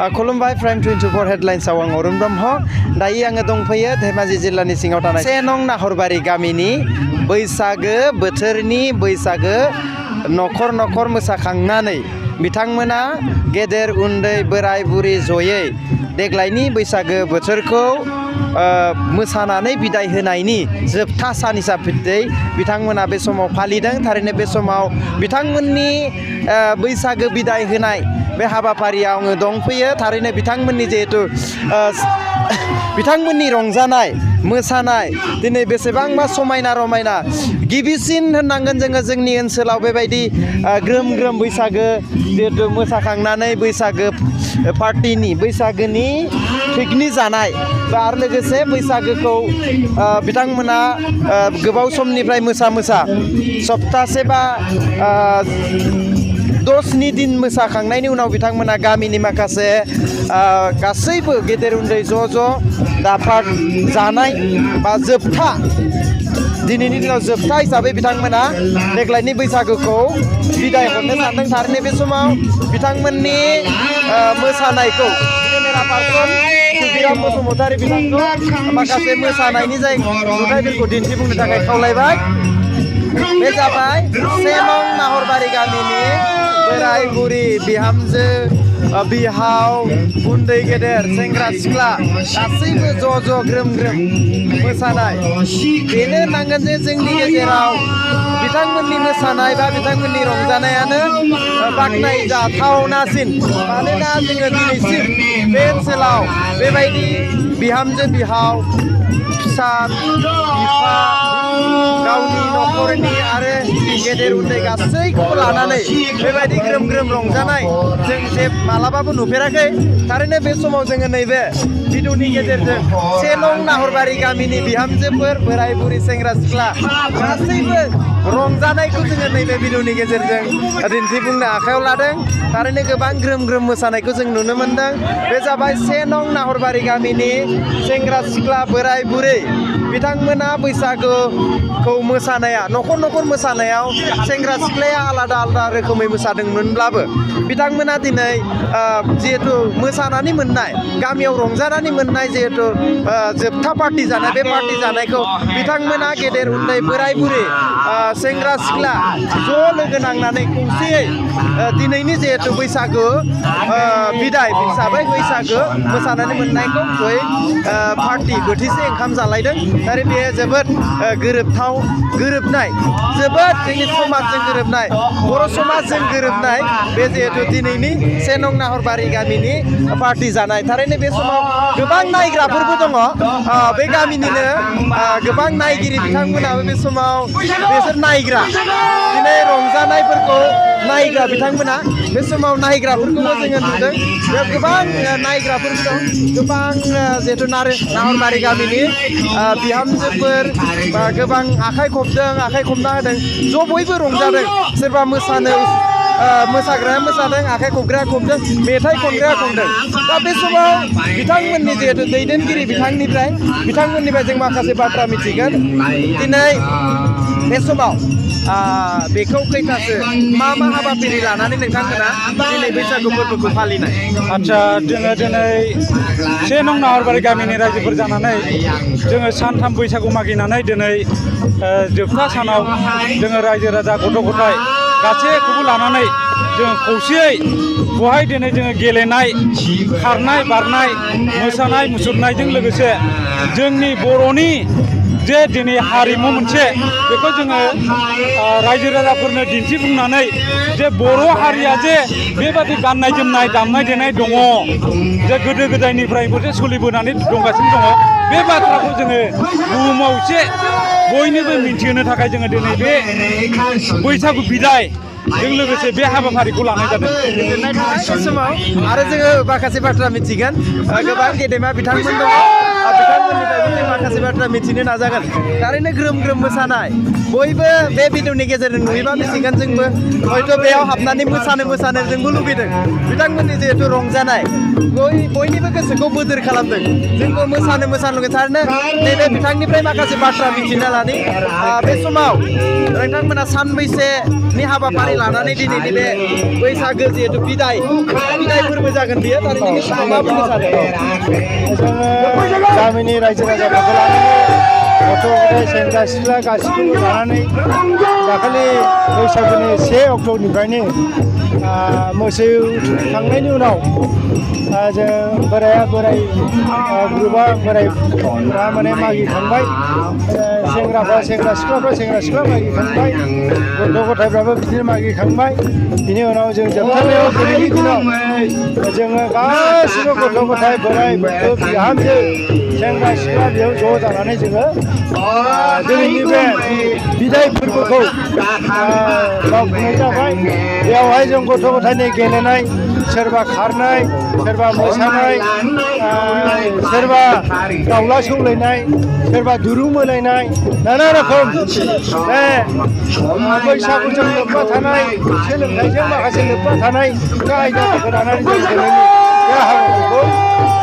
खुलुमबाय प्राइम 24 हेडलाइन्सआव आं अरुण ब्रह्म दायो आङो दंफैयो धेमाजि जिल्लानि सिङाव थानाय 1 नं नाहरबारि गामिनि बैसागो बोथोरनि बैसागो नखर नखर मोसाखांनानै बिथांमोना गेदेर उन्दै बोराय बुरि जयै देग्लायनि बैसागो बोथोरखौ मोसानानै बिदाय होनायनि जोबथा सान हिसाबै बिथांमोना बे समाव फालिदों। थारैनो बे समाव बिथांमोननि बैसागो बिदाय होनाय बे हाबाफारियाव आङो दंफैयो। थारैनो बिथांमोननि जिहेतु बिथांमोननि रंजानाय मोसानाय दिनै बेसेबांबा समायना रमायना गिबिसिन होननांगोन जोङो जोंनि ओनसोलाव बेबायदि ग्रोम ग्रोम बैसागो जिहेतु मोसाखांनानै बैसागो पार्टिनि बैसागोनि पिकनिक जानाय आरो लोगोसे बैसागोखौ बिथांमोना गोबाव समनिफ्राय मोसा सप्तासे बा 10 दिन मोसाखांनायनि उनाव बिथांमोना गामिनि माखासे गासैबो गेदेर उन्दै ज' दाफाद जानाय बा जोबथा दिनैनि दिनाव जोबथा हिसाबै बिथांमोना देग्लायनि बैसागोखौ बिदाय हरनो सानदों। थारैनो बे समाव बिथांमोननि मोसानायखौ केमेरा पार्सन सुबिराम बसुमतारी बिथांखौ माखासे मोसानायनि जाय नुथायफोरखौ दिन्थिफुंनो थाखाय खावलायबाय। बे जाबाय 1 नं नाहरबारि गामिनि बोराय बुरि बिहामजो बिहाव उन्दै गेदेर सेंग्रा सिख्ला गासैबो ज' ग्रोम ग्रोम मोसानाय बेनो होननांगोन जे जोंनि गेजेराव बिथांमोननि मोसानाय बा बिथांमोननि रंजानायानो बाख्नायजाथावनासिन। मानोना जोङो दिनैसिम बे ओनसोलाव बेबायदि बिहामजो बिहाव फिसा बिफा गावनि नखरनि आरो गेदेर उन्दै गासैखौबो लानानै बेबायदि ग्रोम ग्रोम रंजानाय जों जे मालाबाबो नुफेराखै। थारैनो बे समाव जोङो नैबे भिडिअनि गेजेरजों 1 नं नाहरबारि गामिनि बिहामजोफोर बोराय बुरि सेंग्रा सिख्ला गासैबो रंजानायखौ जोङो नैबे भिडिअनि गेजेरजों दिन्थिफुंनो आखायाव लादों। थारैनो गोबां ग्रोम ग्रोम मोसानायखौ जों नुनो मोनदों। बे जाबाय 1 नं नाहरबारि गामिनि सेंग्रा सिख्ला बोराय बुरै बिथांमोना बैसागोखौ मोसानाया नखर नखर मोसानायाव सेंग्रा सिख्लाया आलादा आलादा रोखोमै मोसादोंमोनब्लाबो बिथांमोना दिनै जिहेतु मोसानानै मोननाय गामियाव रंजानानै मोननाय जिहेतु जोबथा पार्टि जानाय बे पार्टि जानायखौ बिथांमोना गेदेर उन्दै बोराय बुरै सेंग्रा सिख्ला ज' लोगो नांनानै खौसेयै दिनैनि जिहेतु बैसागो बिदाय हिसाबै बैसागो मोसानानै मोननायखौ जयै पार्टि बोथिसे ओंखाम जालायदों। आरो बेयो जोबोद गोरोबनाय जोबोद जोंनि समाजजों गोरोबनाय बर' समाजजों गोरोबनाय बे जिहेतु दिनैनि 1 नं नाहरबारि गामिनि पार्टि जानाय। थारैनो बे समाव गोबां नायग्राफोरबो दङ। बे गामिनिनो गोबां नायगिरि बिथांमोनाबो बे समाव बिसोर नायग्रा दिनै रंजानायफोरखौ नायग्रा बिथांमोना बे समाव नायग्राफोरखौबो जोङो नुदों। बेयाव गोबां नायग्राफोर दं। गोबां जिहेतु नाहरबारि गामिनि बिहामजोफोर बा गोबां आखाइ खबदों आखाइ खबना होदों ज' बयबो रंजादों। सोरबा मोसाग्राया मोसादों आखाइ खबग्राया खबदों मेथाइ खनग्राया खनदों। दा बे समाव बिथांमोननि जिहेतु दैदेनगिरि बिथांमोननिफ्राय जों माखासे बाथ्रा मिथिगोन। दिनै बे समाव बेखौ खैथासो मा हाबाफारि लानानै नोंथांमोना दिनै बैसागु फोरबोखौ फालिनाय? आच्छा जोङो दिनै 1 नं नाहरबारि गामिनि रायजोफोर जानानै जोङो सानथाम बैसागु मागिनानै दिनै जोबथा सानाव जोङो रायजो राजा गथ' गथाय गासैखौबो लानानै जोङो खौसेयै बहाय दिनै जोङो गेलेनाय खारनाय बारनाय मोसानाय मुसुरनायजों लोगोसे जोंनि बर'नि जे दिनै हारिमु मोनसे बेखौ जोङो रायजो राजाफोरनो दिन्थिफुंनानै जे बर' हारिया जे बेबादि गाननाय जोमनाय दामनाय देनाय दङ जे गोदो गोदायनिफ्रायबो जे सोलिबोनानै दंगासिनो दङ बे बाथ्राखौ जोङो बुहुमाव एसे बयनोबो मिन्थिहोनो थाखाय जोङो दिनै बे बैसागु बिदाय जों लोगोसे बे हाबाफारिखौ लानाय जादों। समाव आरो जोङो माखासे बाथ्रा मिथिगोन गोबां गेदेमा बिथांमोन दङ बिथांमोननिफ्रायबो जों माखासे बाथ्रा मिथिनो नाजागोन थारैनो ग्रोम ग्रोम मोसानाय बयबो बे भिडिअनि गेजेरजों नुयोबा मिथिगोन जोंबो हयथ' बेयाव हाबनानै मोसानो जोंबो लुबैदों बिथांमोननि जिहेथु रंजानाय बयनिबो गोसोखौ बोदोर खालामदों जोंबो मोसानो लुगैयो थारैनो नैबे बिथांनिफ्राय माखासे बाथ्रा मिथिना लानि बे समाव नोंथांमोना सानबैसेनि हाबाफारि लानानै दिनैनि बे बैसागो जिहेथु बिदाय फोरबो जागोन बियो थारैनो बे समाव मा बुंनो सानो जोङो गामिनि रायजो राजाफोरखौ लानानै गथ' गथाय सेंग्रा सिख्ला गासिखौबो लानानै दाखालि बैसागुनि 1 अक्ट'निफ्रायनो मोसौ थुखैखांनायनि उनाव जों बोराया बोराय ग्रुपआ बोरायफ्रा माने मागिखांबाय सेंग्राफ्रा सेंग्रा सिख्ला मागिखांबाय गथ' गथायफ्राबो बिदिनो मागिखांबाय बिनि उनाव जों जोबथारनायाव दिनैनि दिनाव जोङो गासिबो गथ' गथाय बोराय बेन्थ' बिहामजो सेंग्रा सिख्ला बेयाव ज' जानानै जोङो दिनैनि बे बिदाय फोरबोखौ मावफुंनाय जाबाय बेयावहाय जों गथ' गथायनि गेलेनाय सोरबा खारनाय सोरबा मोसानाय सोरबा दावला सौलायनाय सोरबा दुरुं बोलायनाय नाना रोखोम बे बैसागुजों लोब्बा थानाय सोलोंथाइजों माखासे लोब्बा थानाय आयदाफोरखौ लानानै जों दिनैनि बे हाबाफारिखौ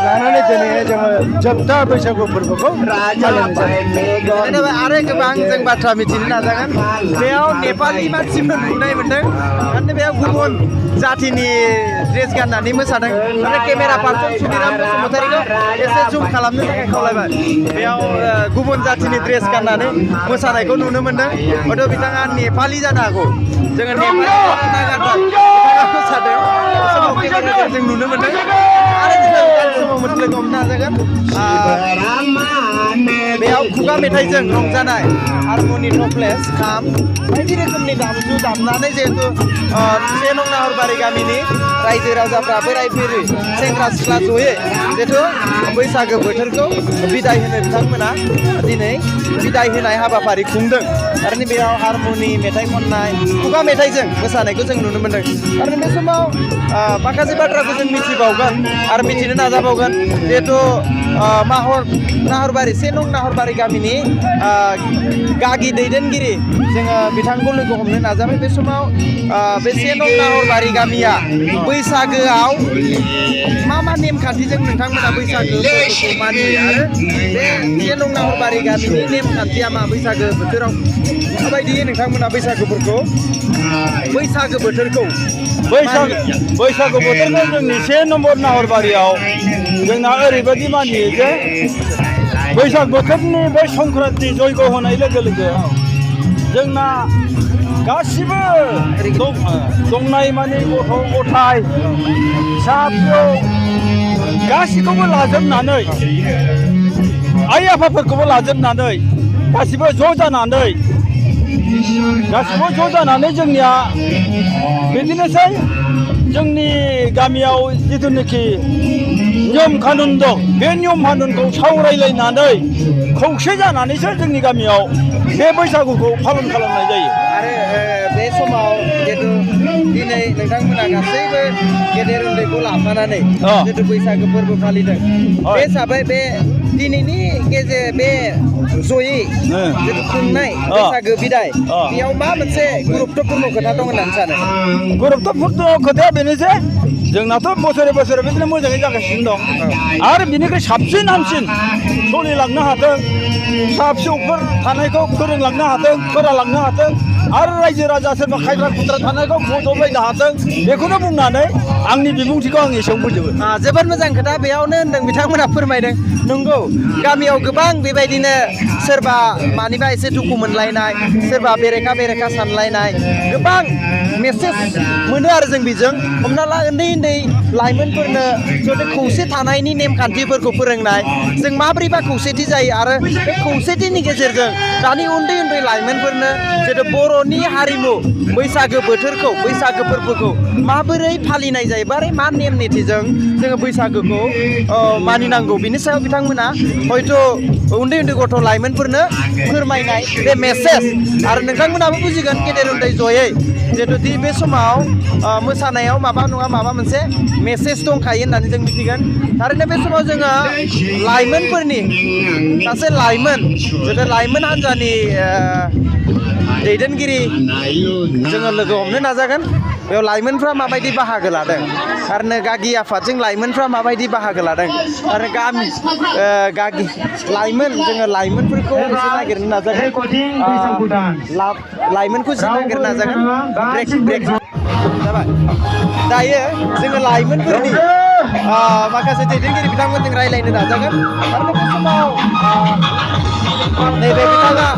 लानानै दिनै जोङो जोबथा बैसागु फोरबोखौ फालिनाय जायो आरो गोबां जों बाथ्रा मिथिनो नाजागोन बेयाव नेपालि मानसिफोर नुनाय मोन्दों माने बेयाव गुबुन जाथिनि ड्रेस गाननानै मोसादों आरो केमेरा पार्सन सुनिराम बसुमतारीखौ एसे जुम खालामनो थाखाय खावलायबाय बेयाव गुबुन जाथिनि ड्रेस गाननानै मोसानायखौ नुनो मोन्दों हयथ' बिथाङा नेपालि जानो हागौ जोङो नेपालि गानबाय बिथाङा मोसादों बे समाव केमेराजों जों नुनो मोन्दों आरो जोङो समाव लोगो हमनो नाजागोन बेयाव खुगा मेथाइजों रंजानाय हारमनि टप्लेस खाम बायदि रोखोमनि दामजु दामनानै जिहेतु 1 नं नाहरबारि गामिनि रायजो राजाफ्रा बोराय बुरै सेंग्रा सिख्ला जयै जिहेतु बैसागो बोथोरखौ बिदाय होनो बिथांमोना दिनै बिदाय होनाय हाबाफारि खुंदों आरो बेयाव हारमनि मेथाइ खननाय खुगा मेथाइजों मोसानायखौ जों नुनो मोन्दों आरो बे समाव माखासे बाथ्राखौ जों मिथिबावगोन आरो मिथिनो नाजाबावगोन जिहेतु नाहरबारि 1 नं नाहरबारि गामिनि गागि दैदेनगिरि जोङो बिथांखौ लोगो हमनो नाजाबाय बे समाव बे 1 नं नाहरबारि गामिया बैसागोआव मा नेमखान्थिजों नोंथांमोना बैसागो फोरबोखौ मानियो आरो बे 1 नं नाहरबारि गामिनि नेमखान्थिया मा बैसागो बोथोराव माबायदि नोंथांमोना बैसागो बोथोरखौ बैसागु बोथोरखौ जोंनि 1 नम्बर नाहरबारियाव जोंना ओरैबायदि मानियो जे बैसाग बोथोरनि बै संक्रान्ति जयग' होनाय लोगो लोगो जोंना गासिबो दंनाय माने गथ' गथाय फिसा फिसौ गासिखौबो लाजोबनानै आइ आफाफोरखौबो लाजोबनानै गासिबो ज' जानानै जोंनिया बिदिनोसै जोंनि गामियाव जिथुनाखि नियम कानुन दं बे नियम कानुनखौ सावरायलायनानै खौसे जानानैसो जोंनि गामियाव बे बैसागुखौ पालन खालामनाय जायो आरो बे समाव जिहेतु दिनै नोंथांमोना गासैबो गेदेर उन्दैखौ लाफानानै जिहेतु बैसागो फोरबो फालिदों बे हिसाबै बे दिनैनि बे जयै जिहेतु खुंनाय बैसागो बिदाय बेयाव मा मोनसे गुरुत्वपूर्ण खोथा दं होननानै सानो गुरुत्वपूर्ण खोथाया बेनो जे जोंनाथ' बोसोरे बिदिनो मोजाङै जागासिनो दं आरो बिनिख्रुइ साबसिन हामसिन सोलिलांनो हाथों फिसा फिसौफोर थानायखौ फोरोंलांनो हाथों फोरालांनो हाथों आरो रायजो राजा सोरबा खायद्रा खुद्रा थानायखौ बजबलायनो हाथों बेखौनो बुंनानै आंनि बिबुंथिखौ आं एसेयावनो फोजोबो जोबोद मोजां खोथा बेयावनो होनदों बिथांमोना फोरमायदों नंगौ गामियाव गोबां बेबायदिनो सोरबा मानिबा एसे दुखु मोनलायनाय सोरबा बेरेखा सानलायनाय गोबां मेसेज मोनो आरो जों बेजों हमना ला उन्दै लाइमोनफोरनो जुदि खौसे थानायनि नेमखान्थिफोरखौ फोरोंनाय जों माबोरैबा खौसेथि जायो आरो बे खौसेथिनि गेजेरजों दानि उन्दै लाइमोनफोरनो जिहेतु बर' बर'नि हारिमु बैसागो बोथोरखौ बैसागो फोरबोखौ माबोरै फालिनाय जायो बारै मा नेम निथिजों जोङो बैसागोखौ मानिनांगौ बिनि सायाव बिथांमोना हयथ' उन्दै उन्दै गथ' लाइमोनफोरनो फोरमायनाय बे मेसेज आरो नोंथांमोनाबो बुजिगोन गेदेर उन्दै जयै जिहेतु दि बे समाव मोसानायाव माबा नङा माबा मोनसे मेसेज दंखायो होननानै जों मिथिगोन थारैनो बे समाव जोङो लाइमोनफोरनि सासे लाइमोन जेरै लाइमोन हान्जानि दैदेनगिरि जोङो लोगो हमनो नाजागोन बेयाव लाइमोनफ्रा माबायदि बाहागो लादों आरो गागि आफादजों लाइमोनफ्रा माबायदि बाहागो लादों आरो गामि गागि लाइमोन जोङो लाइमोनफोरखौ एसे नागिरनो नाजागोन लाइमोनखौ एसे नागिरनो नाजागोन ब्रेक जाबाय दायो जोङो लाइमोनफोरनि माखासे दैदेनगिरि बिथांमोनजों रायज्लायनो नाजागोन आरो बे समाव नैबे बिथाङा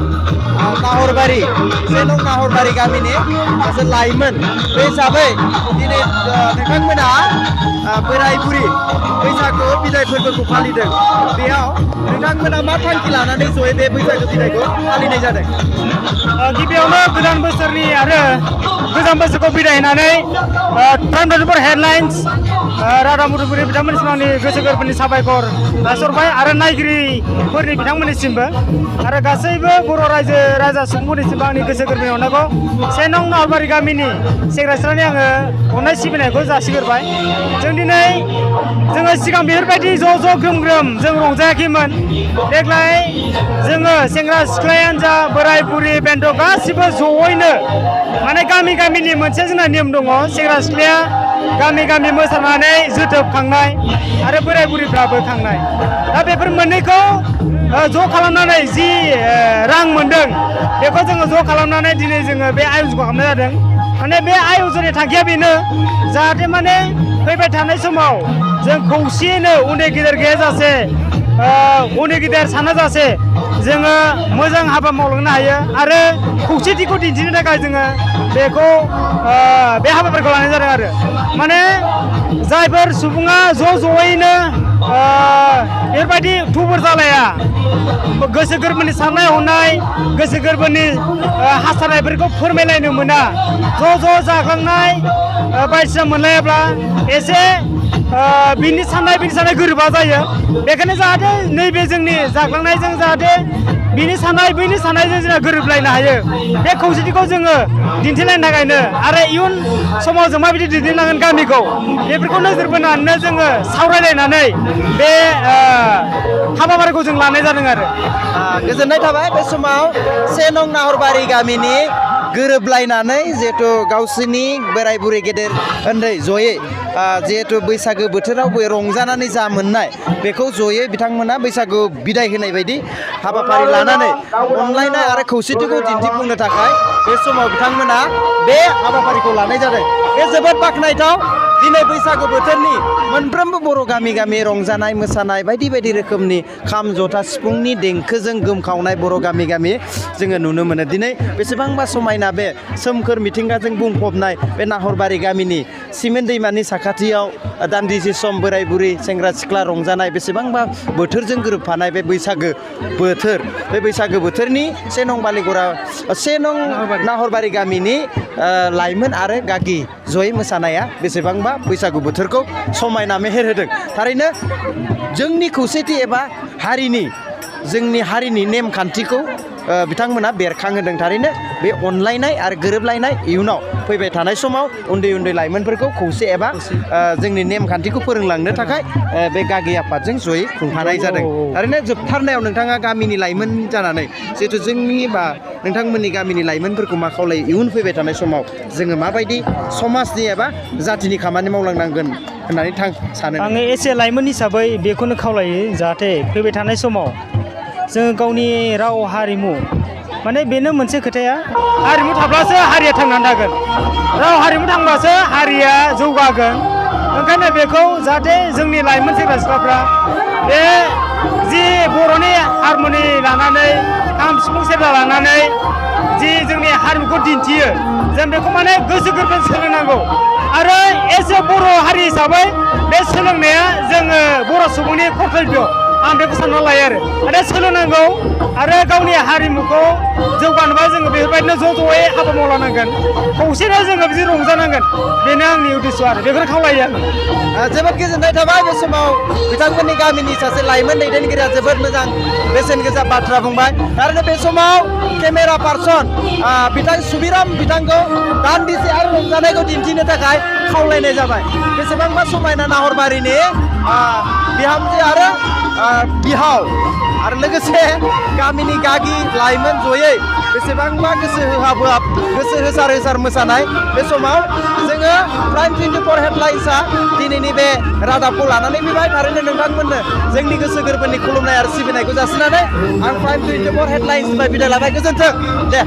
नाहरबारि से नं नाहरबारि गामिनि सासे लाइमोन बे हिसाबै दिनै नोंथांमोना बोराय बुरि बैसागु बिदाय फोरबोखौ फालिदों बेयाव नोंथांमोना मा थांखि लानानै जयै बे बैसागु बिदायखौ फालिनाय जादों गिबियावनो गोदान बोसोरनि आरो गोजाम बोसोरखौ बिदाय होनानै ट्रान्सफर हेडलाइन्स रादाब बुथुमगिरि बिथांमोननिसिम आंनि गोसो गोरबोनि साबायखर जासिहरबाय आरो नायगिरिफोरनि बिथांमोननिसिमबो आरो गासैबो बर' रायजो राजा सुबुंफोरनिसिमबो आंनि गोसो गोरबोनि अननायखौ से नं नाहरबारि गामिनि सेंग्रा सिख्लानि आङो अननाय सिबिनायखौ जासिगोरबाय जोङो सिगां बेफोरबायदि ज' ग्रोम ग्रोम जों रंजायाखैमोन देग्लाय जोङो सेंग्रा सिख्लायानो जा बोराय बुरि बेन्थ' गासिबो ज'यैनो माने गामिनि मोनसे जोंना नियम दङ सेंग्रा सिख्लाया गामि मोसानानै जोथोब खांनाय आरो बोराय बुरिफ्राबो खांनाय दा बेफोर मोननैखौ ज' खालामनानै जि रां मोनदों बेखौ जोङो ज' खालामनानै दिनै जोङो बे आयजनखौ खालामनाय जादों माने बे आयजननि थांखिया बेनो जाहाथे माने फैबाय थानाय समाव जों खौसेयैनो उन्दै गिदिर गैयाजासे उन्दै गिदिर सानाजासे जोङो मोजां हाबा मावलांनो हायो आरो खौसेथिखौ दिन्थिनो थाखाय जोङो बेखौ बे हाबाफारिखौ लानाय जादों आरो माने जायफोर सुबुङा ज'यैनो बेफोरबायदि थुबुर जालाया गोसो गोरबोनि साननाय हनाय गोसो गोरबोनि हास्थायनायफोरखौ फोरमायलायनो मोना ज' जाग्लांनाय बायदिसिना मोनलायाब्ला एसे बिनि साननाय गोरोबा जायो बेखायनो जाहाथे नैबे जोंनि जाग्लांनायजों जाहाथे बिनि साननाय बैनि साननायजों जोंहा गोरोबलायनो हायो बे खौसेथिखौ जोङो दिन्थिलायनो थाखायनो आरो इयुन समाव जों माबायदि दैदेनलांगोन गामिखौ बेफोरखौ नोजोर बोनानैनो जोङो सावरायलायनानै बे हाबाफारिखौ जों लानाय जादों आरो गोजोननाय थाबाय बे समाव से नं नाहरबारि गामिनि गोरोबलायनानै जिहेथु गावसोरनि बोराय बुरै गेदेर उन्दै जयै जिहेथु बैसागो बोथोराव रंजानानै जा मोननाय बेखौ जयै बिथांमोना बैसागु बिदाय होनाय बायदि हाबाफारि लानानै अनलायनाय आरो खौसेथिखौ दिन्थिफुंनो थाखाय बे समाव बिथांमोना बे हाबाफारिखौ लानाय जादों बे जोबोद बाख्नायथाव दिनै बैसागु बोथोरनि मोनफ्रोमबो बर' गामि रंजानाय मोसानाय बायदि रोखोमनि खाम जथा सिफुंनि देंखोजों गोमखावनाय बर' गामि जोङो नुनो मोनो दिनै बेसेबांबा समायना बे सोमखोर मिथिंगाजों बुंफबनाय बे नाहरबारि गामिनि सिमेन्ट दैमानि साखाथियाव दान्दिसे सम बोराय बुरै सेंग्रा सिख्ला रंजानाय बेसेबांबा बोथोरजों गोरोबफानाय बे बैसागो बोथोरनि से नं नाहरबारि गामिनि लाइमोन आरो गागि जयै मोसानाया बेसेबांबा बैसागु बोथोरखौ समायना मेहेर होदों थारैनो जोंनि खौसेथि एबा जोंनि हारिनि नेमखान्थिखौ बिथांमोना बेरखांहोदों थारैनो बे अनलायनाय आरो गोरोबलायनाय इयुनाव फैबाय थानाय समाव उन्दै लाइमोनफोरखौ खौसे एबा जोंनि नेमखान्थिखौ फोरोंलांनो थाखाय बे गागि आफादजों जयै खुंफानाय जादों थारैनो जोबथारनायाव नोंथाङा गामिनि लाइमोन जानानै जिहेथु जोंनि बा नोंथांमोननि गामिनि लाइमोनफोरखौ मा खावलायो इयुन फैबाय थानाय समाव जोङो माबायदि समाजनि एबा जातिनि खामानि मावलांनांगोन होननानै सानो आङो एसे लाइमोन हिसाबै बेखौनो खावलायो जाहाथे फैबाय थानाय समाव जोङो गावनि राव हारिमु माने बेनो मोनसे खोथाया हारिमु थाब्लासो हारिया थांनानै थागोन राव हारिमु थांब्लासो हारिया जौगागोन ओंखायनो बेखौ जाहाथे जोंनि लाइमोन सेंग्रा सिख्लाफ्रा बे जि बर'नि हारमनि लानानै खाम सिफुं सेरजा लानानै जि जोंनि हारिमुखौ दिन्थियो जों बेखौ माने गोसो गोरबोजों सोलोंनांगौ आरो एसे बर' हारि हिसाबै बे सोलोंनाया जोङो बर' सुबुंनि कर्तब्य आं बेखौ सानना लायो आरो सोलोंनांगौ आरो गावनि हारिमुखौ जौगानोबा जोङो बेफोरबायदिनो ज' ज'यै हाबा मावलांनांगोन खौसेनो जोङो बिदि रंजानांगोन बेनो आंनि उद्देश्य आरो बेखौनो खावलायो आं जोबोद गोजोननाय थाबाय बे समाव बिथांमोननि गामिनि सासे लाइमोन दैदेनगिरिया जोबोद मोजां बेसेन गोसा बाथ्रा बुंबाय थारैनो बे समाव केमेरा पार्सन बिथां सुबिराम बिथांखौ दान्दिसे आरो रंजानायखौ दिन्थिनो थाखाय खावलायनाय जाबाय बेसेबांबा समायना नाहरबारिनि बिहामजो आरो बिहाव आरो लोगोसे गामिनि गागि लाइमोन जयै बेसेबांबा गोसो होहाब गोसो होसार मोसानाय बे समाव जोङो प्राइम 24 हेडलाइन्सआ दिनैनि बे रादाबखौ लानानै फैबाय थारैनो नोंथांमोननो जोंनि गोसो गोरबोनि खुलुमनाय आरो सिबिनायखौ जासिनानै आं प्राइम 24 हेडलाइन्सनिफ्राय बिदाय लाबाय गोजोन्थों दे